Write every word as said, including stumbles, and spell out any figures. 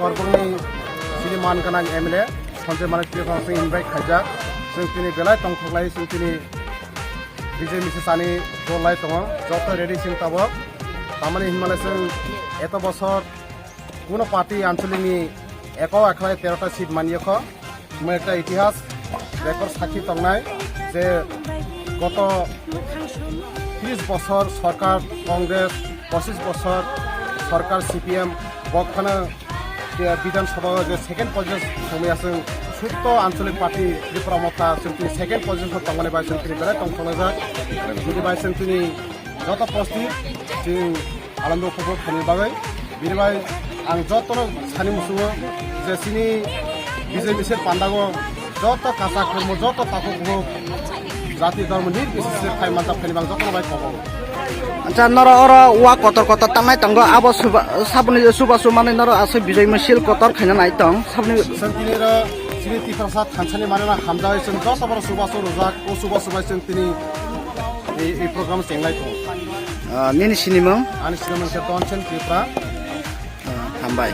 Borbongni sini man ganang M L A Sanjay Manik Tiprano chwng invite khaijak. Chwng tini belai tongthoklai, chwng tini B J M C sani dol lai tongo. Joto ready chwng tabok. Tamani hinmale chwng eto bosor kuno party ancholikni ekao ekhlai terota seat manyakho. Mo ekta itihas record sakhi tongnai je goto tris bosor sorkar Congress, pochis bosor sorkar C P M, bokhano je Bidhan Sabha o je second position somoi aswng sutto ancholik party Tipra Motha chwng tini second position tongmani bai chwng tini belai tongthoknajak. Bini bai chwng tini joto postit chwng alongo khobor khaini bagwi. Bini bai ang jotono sani musugo je chini B J M C pandago joto kacha khormo, joto takhuk bukhuk, jati dhormo nirbichese phai manjak khaini bagwi jotono bai kobo. Acha, noro oro wa kotor kotor tangnai tongo, abo suba, saboni suba sumani noro aswk bijoi misil kotor khaina nai tong, saboni. Chwng tini ro chini Tiprasa thansani manana hamjai chwng joto boro suba su rojak, o suba subai chwng tini ei, ei program chenglai tongo. Ah, nini sinimung? Ani sinimung khe Donsen Tripura. Ah, hambai.